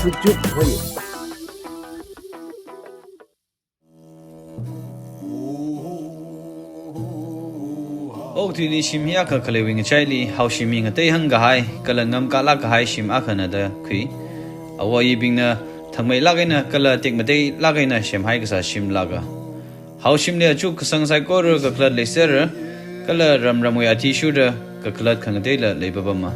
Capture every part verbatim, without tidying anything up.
Chuk hoi. Okathuili shim hi akha khaleiwui ngachaili haoshim hi ngatei hāngkahai, kala ngamkalāk kahai shim akhana da khui. Awayibingna thangmeilāk eina kala tekmateilāk eina semhai kasā shim lāka. Haoshimli achuk kasang saikora kakhalat leisera, kala ramramwui athishurda kakhalat khangateila leipapama.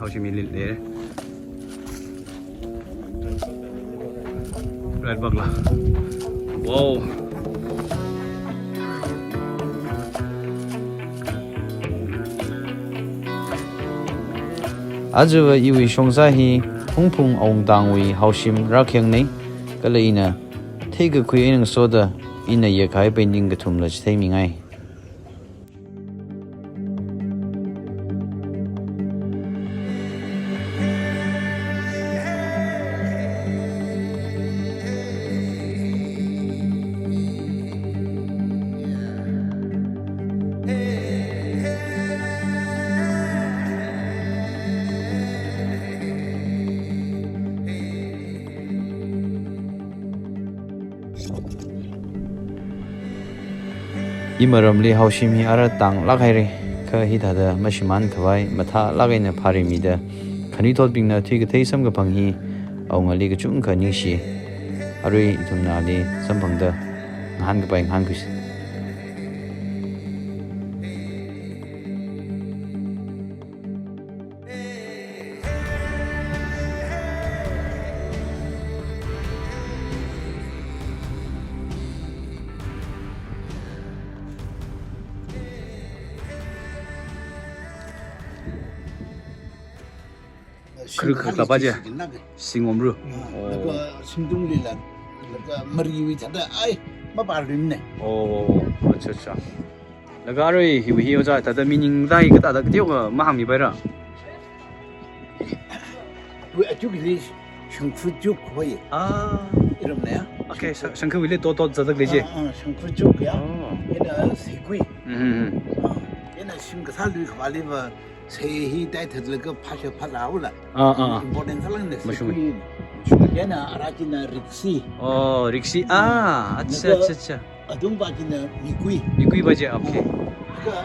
Haoshim hi lei. Red bug la. Wow. Aja va iwui shongza hi Phungphung Awungtangwui haoshim rākhayangna, kala ina theikakhui eina ngasoda ina yekhai painting kathumla chitheimi ngai. Imaramli haoshim hi ara tānglāk haira, kha hithāda mashimānkhavai mathālāk eina phārimida khanuithotbingna thuikathei samkaphang hi awungali kachungkha ningshi. Arui ithumna ali samphangda ngahānkapai ngahānkhuisa. Kharuk kharuk tāpa je. Singom ru. Ah, oh. Laga shimtungli la, laga mariwui thāda, ai, mapā rinne. Oh, acha, acha. Laga arui hiwui hi ojā thāda meaning dai kathāda kateokha mahāngmipaira? Wui achukli shangkhu chuk hoi. Ah. Iramna ya. Okay, shang-, shangkhuwuili tot tot zatak lei je. Ah, ah, shangkhu chuk ya. Oh. Ina seikui. Mm-hmm. Ah, ina shim kasā lui khavāli va sei hi dai thatlaga phāsha phālaula. Ah, ah, ah. Important sālāngna. Mashung. Seikui. Ina ara china riksi. Oh, riksi. Ah, acha, laga acha, acha. Atungpa china mikui. Mikui pa je, okay. Kha,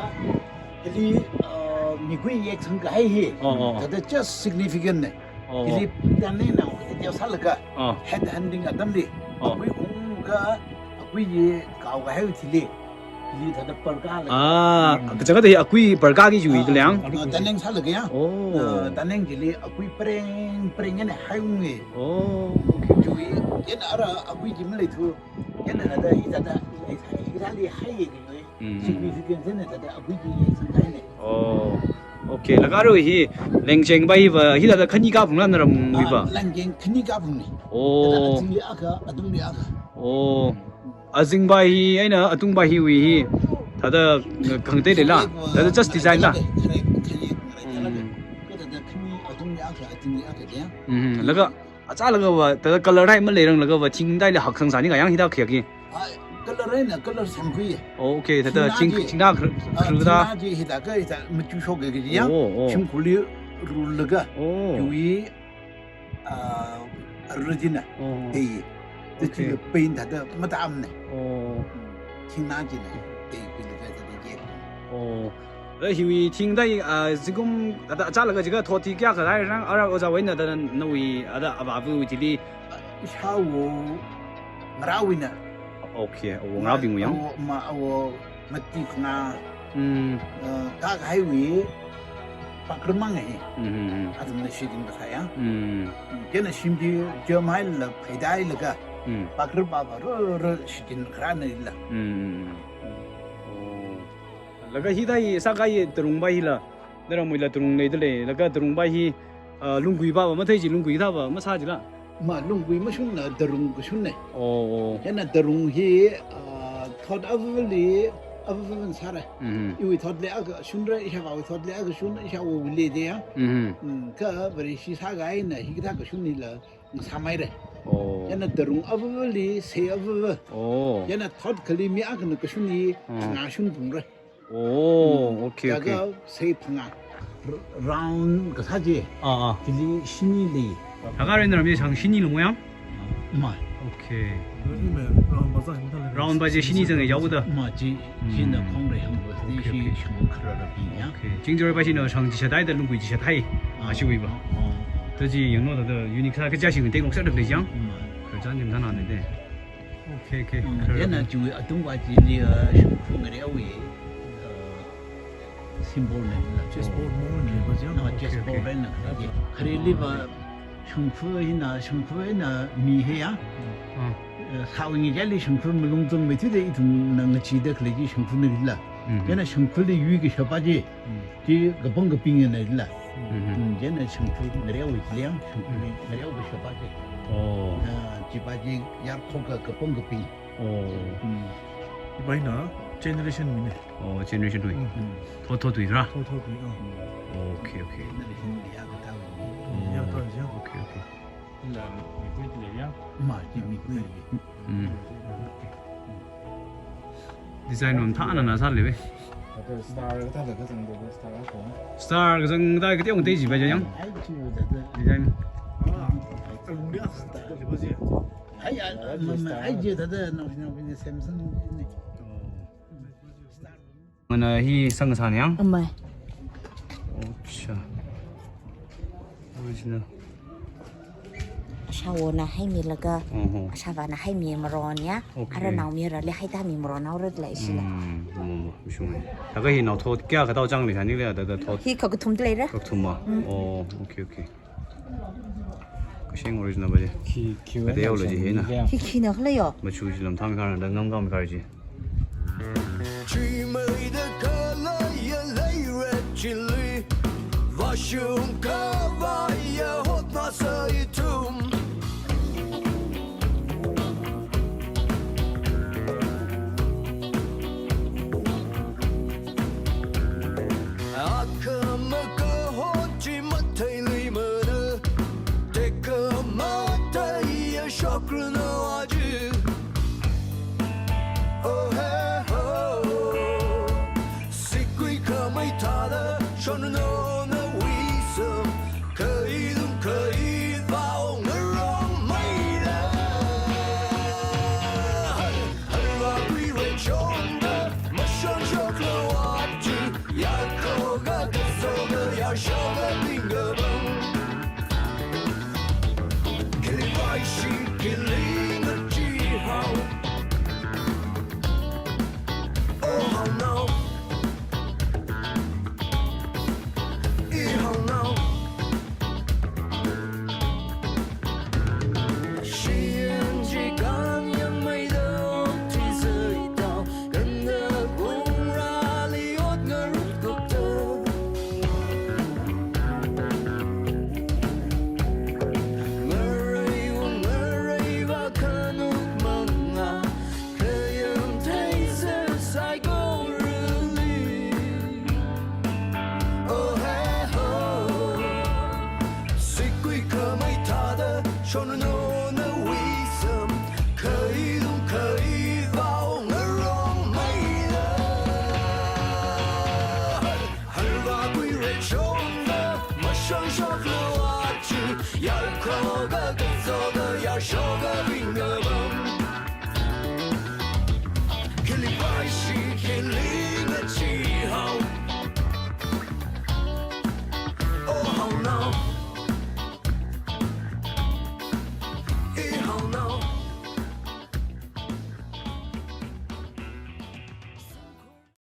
hili, uh, mikui yek sangkahai hi. Oh, oh, oh. Thāda just significant ne. Oh, oh. Hili tanengnao, hili sālaga. Oh. Head hunting atamli. Oh. Akui kung kha, akuiyi kaokahai thili. Hili thāda parka laga. Ah, mm, kachangkhatta hi akui parka ki chiwui, ah, da liang? Ah, taneng sālaga ya. Oh. Ah, taneng chili akui preng, preng eina haiungi. Oh, okay. Chiwui, ina ara akui chi maleithu. Ina thāda, hithāda, hithāli hai ye ni. Mm, mm. Significance na thāda, akui chi ye sangkai ne. Oh. Okay, laga arui hi, lengcheng pa hi va, hithāda khani kaphungla naramwui va? Ah, lengcheng khani kaphung ne. Oh. Thāda azingli akha, atungli akha. Oh. Azing pa hi, eina atung pa hiwui hi, thāda khangatei leila. Oh, thāda just design la. Khare, khare, khare, khare. Mm. Kha thāda khani, atungli akha, azingli akha de. Mm, laga, achālakha va, thāda color hai maleiranglaga va, thing daili haksang sāni kayang hithā khayāki. Ah, color eina color semkhui. Oh, okay, thāda thing, thing chi, thing da khru-, ah, khru da. Thing chi hithākha, hithā machu shokki kaji ya. Oh, oh. Shimkhurli rulaga. Oh. Chiwui, ah, arujina. Oh. Dei. Okay. Chiwui paint thāda matamna. Oh. Hmm. Thing china. Dei, khuilaga thāda ye. Oh. Eh, hiwui thing dai, ah, zingkum, ada, achālakha jiakha thot hi kayākha dai rang, ara ojāwui eina da nawui, ada, avāva̱wui thili. Ishāwo ngarāwuina. Okay, awo ngarābingwui yang? Awo, ma, awo mati phangā. Hmm. Eh, kakahaiwui pakramang hi. Hmm, hmm, hmm. Athumna shichin kasā ya. Hmm. Hmm, chieina shim chi jamhaila phaidailaga. Hmm. Pakra pa pa ro ro shichin kharāna ila. Hmm, hmm, hmm. Oh. Laga hithāi sākahai tarung pa hila, naramwuila tarung leida lei, laga tarung pa hi, ah, lunggui pa va mathei chi, lunggui thā va masā chila? Ma, lunggui mashunna tarung kashunna. Oh, oh. Chieina tarung hi, ah, thot avali Avavana sāra. Mhm. Iwui thot leiakha shunra, ishāvāwui thot leiakha shun, ishāwo wule de ya. Mhm. Mm, kha Vareshi sākahai eina hikathā kashun hila ngasāmhaira. Oh. Chieina tarung avavali sei avava. Oh. Chieina thot kali mi akhana kashun hi, mm, phangā shun phungra. Oh, okay, okay. Laga sei phangā. R-, round kasā chi. Ah, ah. Chili shini lei. Thākha ren ramye chang shini lung yang? Ma. Okay. Round ba za shini zang ya yaoda. Ma chi, china khong rei hang ba. Okay, okay. Shi shang kharā ra pi ya. Okay. Chingchor ba shina chang chi shatai da lungkui chi shatai. Ah. Ashiwui ba. Ah. Ta chi yangno da, da unique sā kaja shi ngun tek nok sā da lei yang. Ma. Khararchan jim thana ne de. Okay, okay. Mm, khararchan. Chieina chiwui atungva chili, uh, shongkhu ngareowui, uh, symbol ne la. Chessboard mo ne ba jiang. Ah, okay, chessboard okay. Ren na khareli. Khareli va shongkhu hina, shongkhu hina mi hi ya. Ah. Uh, sāwui ngi jali shongkhu malung zong me thuda ithumna ngachida khalei chi shongkhu ne la. Mhm. Chieina shongkhuli yuikashapa chi. Mm. Chi kapang kaping eina la. Mhm. Mm, chieina shongkhu ngareowui chili yang, shongkhu, mm, ngareo kashapa chi. Oh. Ah, chipa chi yarkhoka kapang kaping. Oh. Mm. Ipa hina generation wui ne. Oh, generation wui. Mm. Thot thot wui ra? Thot thot wui, ah. Okay, okay. Generation wui ya kathā wui. Oh. Ya kathā ya. Okay, okay. Ila mikui tile ya. Ma, chi mikui. Mm. Design lam thāna na sāli ve. Star kathā la kazang de, star ko. Star kazang da kati ong te ji ba jang. Ai, chi wo da da. Design. Ah, alung dia star. Ai, ai, ma, ma, ai, je da da, no, no, Samsung ne. Mana hi sang san yang? Amai. Acha. Original. Ashāwona haimilaga, oho, ashāvāna haimi maron ya. Okay. Ara naomayarali haida mi maron haora lei shina. Hmm, mo, mo, mishung hai. Laga hi nao thot kayākha tao chang lei shani le da da thot. Hi kakathum leira. Kakathum ma. Mm. Oh, okay, okay. Kashing original ba je. Khi, khi Kade yao lo ji hina. Khi, khi na khala yo. Machu ji lam tham kar da ngam ngam kar ji. Chimeida khalei ya leira chili. Vāshung khavai ya hotnāsa ithum. Akhama kahot chi matheiluimana, tekhamataiya shokranu aja. Oh, hey, ho. Sikuikhamei thāda shonranu nawui sam, khailung khaivā ngarongmeida. Harvākhui rechonda, mashon shoklu aja, yarkhoka kasoka, yarshoka bingabang. Khili vaishi, khili ngachee hao. Oh, hao nao. I hao nao. Shiyan chi kanyangmeida ot thisai tao, kanda kungrali ot ngarut kukta. Ngareiwui ngareiva khanuk manga, khayam theisa saikorali. Oh, hey, ho. Sikuikhamei thāda shonranu nawui sam, khailung khaivā ngarongmeida. Harvākhui rechonda, mashon shoklu aja, yarkhoka kasoka, yarshoka bingabang.